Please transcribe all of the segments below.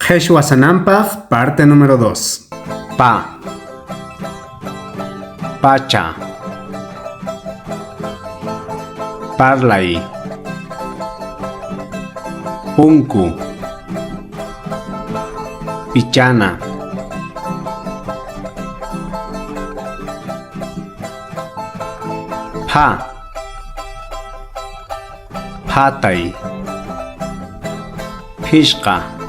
Qheshwa Sanampaq, parte número 2. Pa. Pacha. Parlay. Punku. Pichana. Pa. Phatay. Phishqa.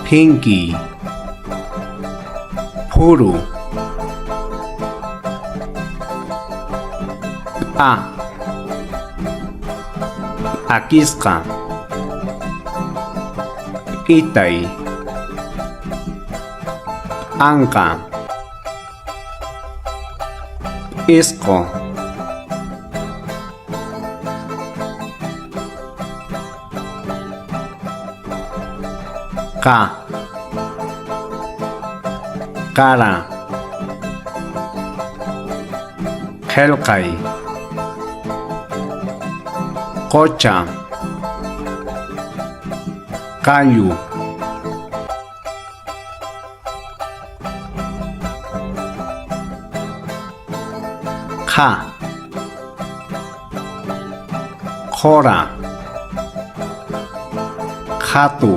Phinkiy. Phuru. P'a. P'akisqa. P'itay. P'anqa. P'isqu. Qa. Qara. Qhelqay. Qocha. Qallu. Qa. Qhora. Qhatu.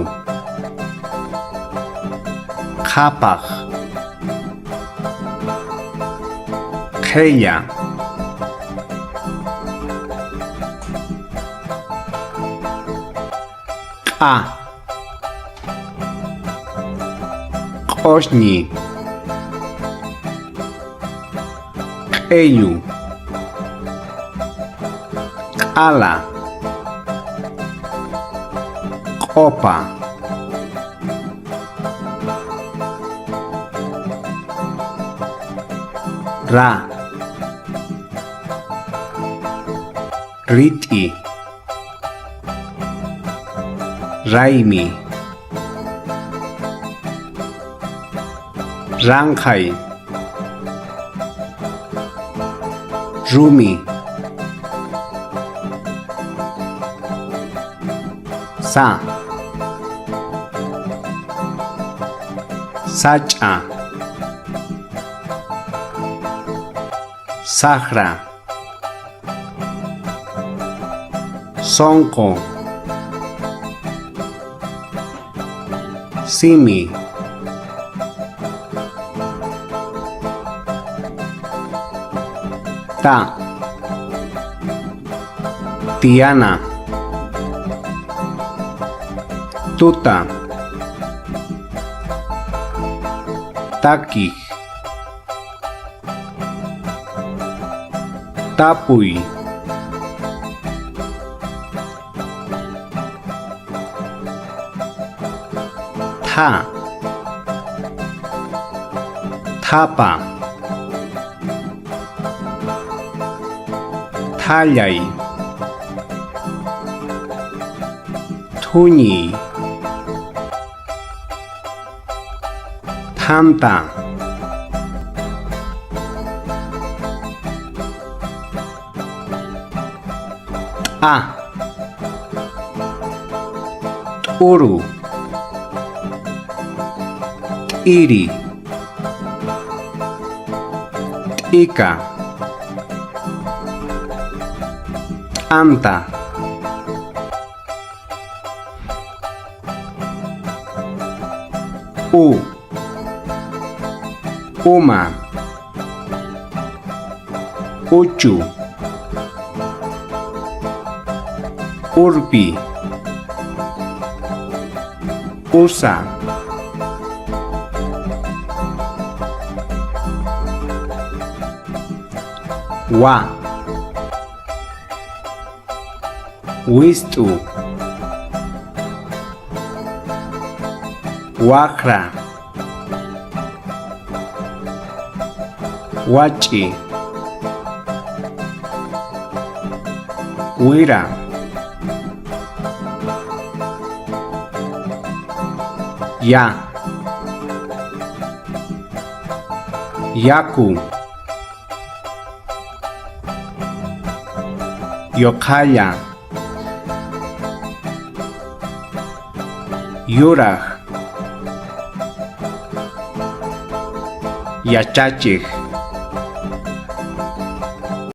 Qhapaq. Qhella. Q'a. Q'oshñi. Q'ellu. Q'ala. Q'opa. Ra. Rit'i. Raymi. Ranqhay. Rumi. Sa. Sach'a. Saqra. Sonqo. Simi. Ta. Tiyana. Tuta. Takiq. Tapuy. Tha. Thapa. Thallay. Thuñiy. Thanta. T'A. T'uru. T'iri. T'ika. T'anta. U. Uma. Uchu. Urpi. Usa. Wa. Wist'u. Waqra. Wach'i. Wira. Ya. Yaku. Yoqhalla. Yuraq. Yachachiq.